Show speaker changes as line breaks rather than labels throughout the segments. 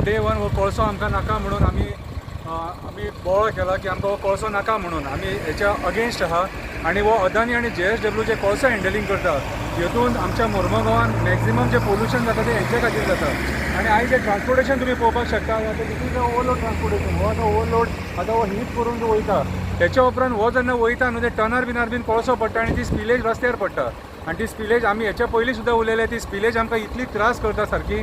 Day one हो कोळसो आमकां नाका म्हणून आमी बोवाळ केला की आमकां हो कोळसो नाका म्हणून आमी हेच्या अगेन्स्ट आहा. आनी हो अदानी आनी जेएसडब्ल्यू जे कोळसो हँडलिंग करता, हेतून आमच्या मोर्मुगांवान मॅक्झिमम जे पोल्युशन जाता, ते हेंच्या खातीर जाता. आनी आयज जे ट्रान्सपोर्टेशन तुमी पळोवपाक शकता, आतां this is a overload transportation. हो आतां ओवरलोड, आतां हो हीट करून जो वयता, तेच्या उपरांत हो जेन्ना वयता न्हू, ते टनर बिनार बीन कोळसो पडटा आनी ती स्पिलेज रस्त्यार पडटा. आनी ती स्पिलेज, आमी हेच्या पयलीं सुद्दां उलयले, ती स्पिलेज आमकां इतली त्रास करता सारकी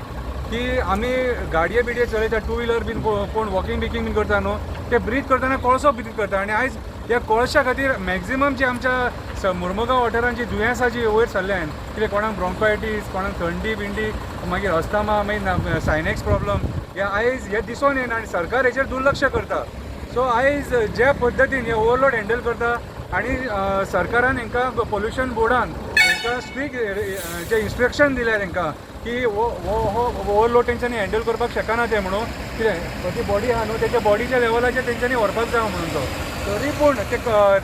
की आमी गाडये बिडये चलयता, टू व्हिलर बीन, कोण वॉकिंग बिकींग बीन करता न्हू, ते ब्रीथ करतना कोळसो ब्रीथ करता. आनी आयज ह्या कोळशा खातीर मॅक्झिमम जी आमच्या मुर्मुगांव वाठारांत जी दुयेंसां जी वयर सरल्यान, कितें कोणाक ब्रोंकायटीस, कोणाक थंडी बिंडी, मागीर अस्थमा, मागीर सायनस प्रॉब्लम, हे आयज हे दिसोन येना आनी सरकार हेचेर दुर्लक्ष करता. सो आयज ज्या पद्दतीन हे ओवरलोड हँडल करता आनी सरकारान हांकां, पोल्युशन बोर्डान हांकां स्ट्रिक्ट जे इन्स्ट्रक्शन दिल्या तांकां की हो हो हो ओवरलोड तेंच्यांनी हँडल करपाक शकना ते म्हणून, कितें ती बॉडी आहा न्हू, तेच्या बॉडीच्या लेवलाचेर तेंच्यांनी व्हरपाक जाय म्हणून तो, तरी पूण ते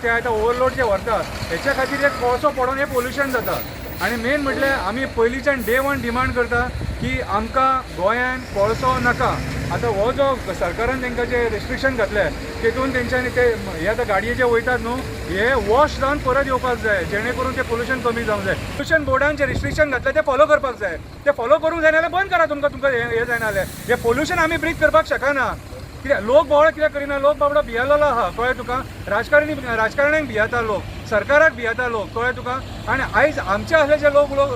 ते आतां ओवरलोड जे व्हरता, हेच्या खातीर हे कोळसो पडोन हे पोल्युशन जाता. आनी मेन म्हटल्यार आमी पयलींच्यान डे वन डिमांड करता की आमकां गोंयान कोळसो नाका. आतां हो जो सरकारान तांकां जे रिस्ट्रिक्शन घातले, तेतून तेंच्यांनी ते हे आतां गाडये जे वयतात न्हू, हे वॉश जावन परत येवपाक जाय, जेणे करून ते पोल्युशन कमी जावंक जाय. पोल्युशन बोर्डान जे रिस्ट्रिक्शन घातले, ते फॉलो करपाक जाय. ते फॉलो करूंक जायना जाल्यार बंद करा. तुमकां हें जायना जाल्यार, हे पोल्युशन आमी ब्रीथ करपाक शकना. कित्याक लोक बोवाळ कित्याक करिना? लोक बाबडो भियेलेलो आहा, कळ्ळें तुका? राजकारणी, राजकारण्यांक भियेता लोक, सरकाराक भियेता लोक, कळ्ळें तुका? आनी आयज आमचे असले जे लोक लोक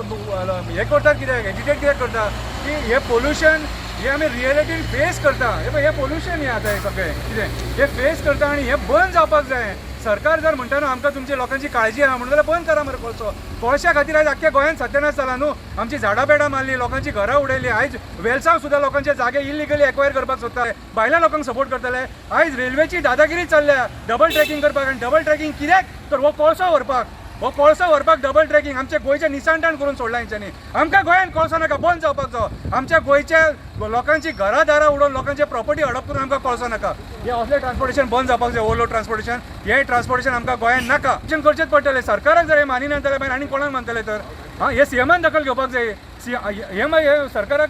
हे करतात कित्याक, एजिटेट कित्याक करता की हे पोल्युशन हे आमी रियलिटीन फेस करता. हे पळय, हे पोल्युशन, हे आतां हे सगळें कितें हे फेस करता आनी हे बंद जावपाक जाय. सरकार जर म्हणटा न्हू आमकां तुमच्या लोकांची काळजी आहा म्हणून, जाल्यार बंद करा मरे कोळसो. कोळश्या खातीर आयज आख्ख्या गोंयांत सत्यानाश जाला न्हू. आमची झाडां पेडां मारली, लोकांची घरां उडयली. आयज वेलसांव सुद्दां लोकांचे जागे इलिगली एक्वायर करपाक सोदता, भायल्या लोकांक सपोर्ट करतले. आयज रेल्वेची दादागिरी चल्ल्या डबल ट्रॅकिंग करपाक. आनी डबल ट्रॅकिंग कित्याक? तर हो कोळसो व्हरपाक. हो कोळसो व्हरपाक डबल ट्रॅकिंग. आमच्या गोंयचें निसांटान करून सोडलां हेंच्यांनी. आमकां गोंयांत कोळसो नाका, बंद जावपाक जायो. आमच्या गोंयच्या लोकांची घरां दारां उडोवन, लोकांचे प्रॉपर्टी हडप करून आमकां कोळसो नाका. हे असलें ट्रान्सपोर्टेशन बंद जावपाक जाय. ओवरलोड ट्रान्सपोर्टेशन, हे ट्रान्सपोर्टेशन आमकां गोंयांत नाका. करचेंच पडटलें. सरकाराक जर हे मानिना जाल्यार मागीर आनी कोणाक मानतले तर? आं, हे सीएमान दखल घेवपाक जाय. सी हे मागीर हे सरकाराक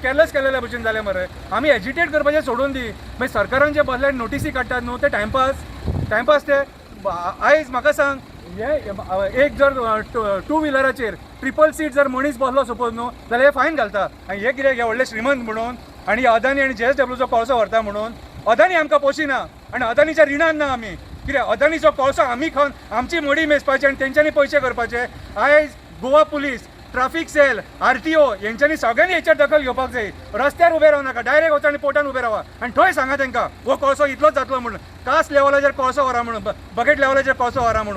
केअरलेस केलेल्या भशेन जालें मरे. आमी एजिटेट करपाचें सोडून दी. मागीर सरकारान जे बसले नोटिसी काडटात न्हू, ते टायमपास, टायमपास ते. आयज म्हाका सांग, हे एक जर टू व्हिलराचेर ट्रिपल सीट जर मनीस बसलो सपोज न्हू, जाल्यार हे फायन घालता. आनी हे कितें, हे व्हडले श्रीमंत म्हणून आनी अदानी आनी जेएसडब्ल्यूचो कोळसो व्हरता म्हणून. अदानी आमकां पोशिना आनी अदानीच्या रिणान ना आमी. कितें, अदानीचो कोळसो आमी खावन आमची मडी मेजपाची आनी तेंच्यांनी पयशे करपाचे? आयज Goa police, traffic cell, RTO हेंच्यांनी सगळ्यांनी हेचेर दखल घेवपाक जाय. रस्त्यार उबे रावनाका, डायरेक्ट वचा आनी पोर्टान उबे रावा आनी थंय सांगा तांकां, हो कोळसो इतलोच जातलो म्हणून, कास लेवलाचेर कोळसो व्हरा म्हणून, बकेट लेवलाचेर कोळसो व्हरा म्हणून.